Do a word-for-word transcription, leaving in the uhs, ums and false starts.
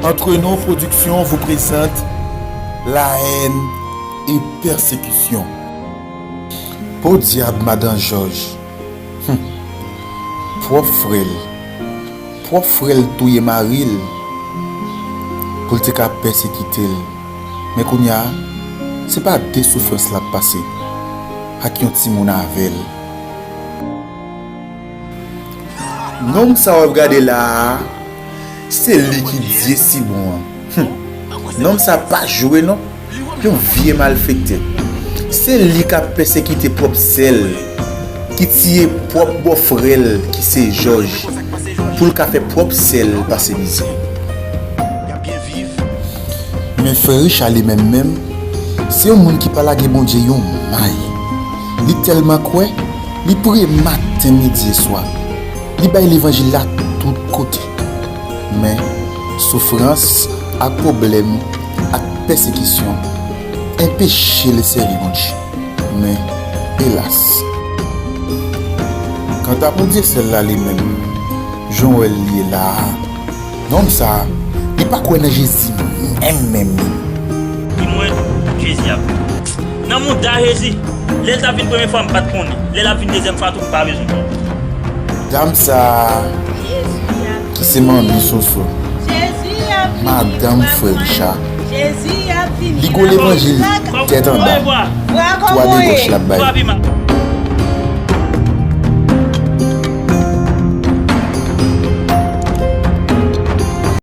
Entre Nous Production vous présente La haine et persécution. Podyab, madan Jòj. Hum. Pwòp frè l. Pwòp frè l touye mari l pou l te ka pèsekite l. Men kounye a, se pa de soufrans l ap pase ak yon timoun avè l. Nonm sa w ap gade la a, se li ki dye Sibon an. Hum. Nonm sa pa jwe non. Yon vye malfektè. Se li k ap pèsekite pwòp sè l, ki tiye pwòp bòfrè l, ki se Jòj, pou l ka fè pwòp sè l pase mizè. Men frè Richa li menm menm, se yon moun ki pa lage Bondye yon may. Li tèlman kwè, li priye maten, midi e swa. Li bay levanjil la tout kote. Men, soufrans ak pwoblèm ak pèsekisyon enpeche l sèvi Bondye. Men, elas. Kanta pou Dyesèl la li menm, jan w wè l ye la a, nonm sa a, li pa kwè nan Jezi menm menm. Di mwen, Jezi ap vini. Nan mouda Jezi, lè l t ap vin premye fwa, m pa t konnen. Lè l ap vin dezyèm fwa tou, m pa bezwen konnen. Dam sa a, ki se manmi Soso, madanm frè Richa, li gwo levanjil tèt anba, twa de gòch l ap bay.